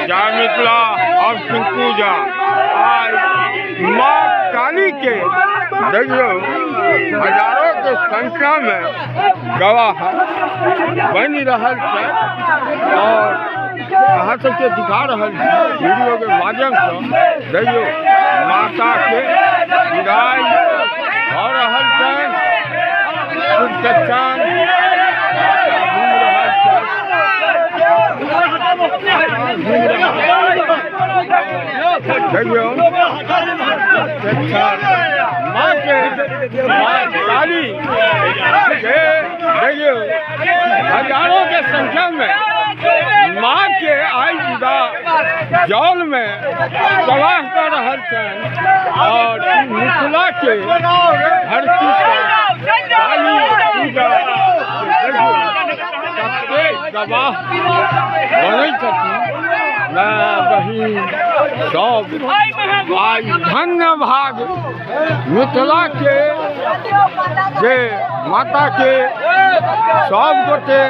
जय मिथिला। हम पिंकू झा आइ माँ काली के देखियौ हजारों के संख्या में गवाह बनि रहल छै और अहाँ सबके दिखा रहल छी वीडियो के माध्यम से। देखियौ माता के विदाई भऽ रहल छै, देखियौ माँ के माँ काली के देखियौ हजारों के संख्या में माँ के आइ विदा जल में प्रवाह कर रहल छनि और मिथिला के धरती पर काली पूजा देखियौ कतेक गवाह बनै छथिन। माय बहिन सब आइ धन्य भाग मिथिला के जे माता के सब गोटे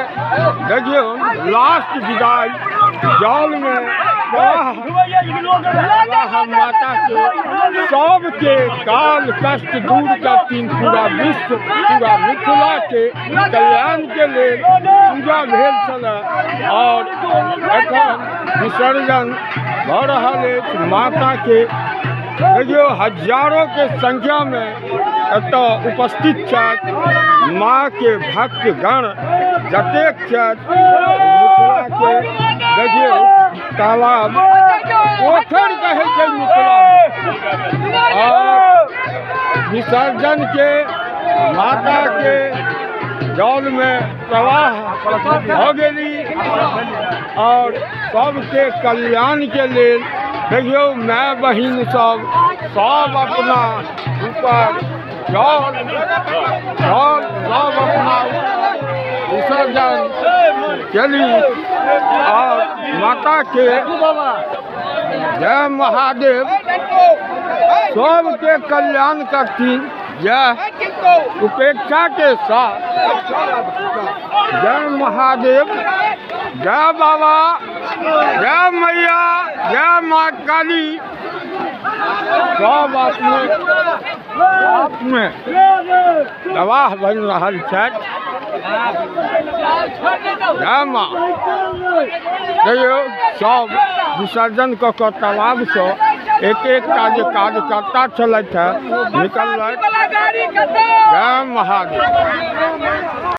देखियौ लास्ट विदाई जल में माता के सबके काल कष्ट दूर करथिन, पूरा विश्व पूरा मिथिला के कल्याण के लेल पूजा भेल छलै और एखन विसर्जन भऽ रहल अछि माता के। देखियौ हजारों के संख्या में एतऽ उपस्थित छथि माँ के भक्तगण जतेक छथि मिथिला के। देखियौ तालाब पोखरि कहै छै मिथिला में और विसर्जन के माता के जल में प्रवाह भऽ गेली और सबके कल्याण के लेल देखियौ माय बहिन सब सब अपना ऊपर जल जल सब अपना विसर्जन केली और माता के जय महादेव सबके कल्याण करथिन। जय उपेक्षा के साथ जय महादेव, जय बाबा, जय मैया, जय माँ काली। सब अपने आप में गवाह बनि रहल छथि। जय माँ। देखियौ सब विसर्जन कऽ कऽ तालाबसँ एक एकटा जे कार्यकर्ता छलथि हे निकललथि। जय महादेव।